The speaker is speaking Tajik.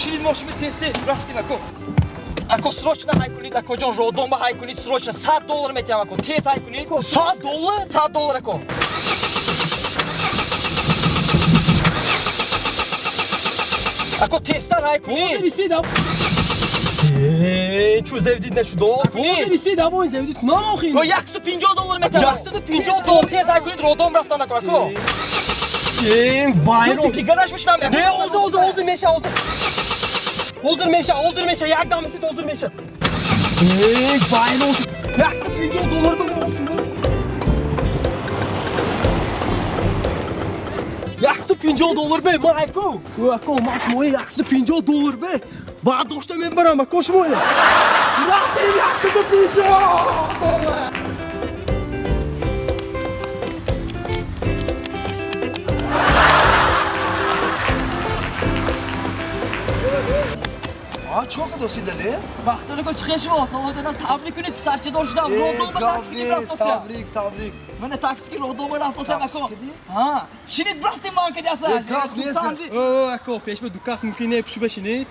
Шинид мошини тез тез рафтим ако. Ако срочно ҳай кунед, ако ҷон, роддом ба ҳай кунед срочно. 100 доллар метиҳам ако, тез ҳай кунед. 100 доллар? 100 доллар ако. Ако тезтар ҳай кунед. Ҳозир истидам. Чӯ зевдид нашудо? Ҳозир истидам, ой зевдид кунам охир. 150 доллар метиҳам. 150 доллар тез ҳай кунед, роддом рафтан ако, ако. Вайрон. Дигараш мешинам. Не, ҳозир, ҳозир, ҳозир меша, ҳозир. Ҳозир меша, ҳозир меша, як дам истид, ҳозир меша. Эй, вайрон. 150 доллар ба 150 доллар бе, ман айку. Ако, ман шумои 150 доллар бе. Бардошта мебарам, ако шумои. Рафтем 150 доллар. А чё кадоси дале? Бахтона ко чиқе шумо, саломатон табрик кунед, писарчадор шудам. Роддом ба такси рафтасям. Табрик, табрик. Мана такси роддом ба рафтасям ако. Такси кади? Ҳа, шинид рафтем ман кади аса. Гап нест. О, ако, пешма ду кас мумкин не пушу бешинед.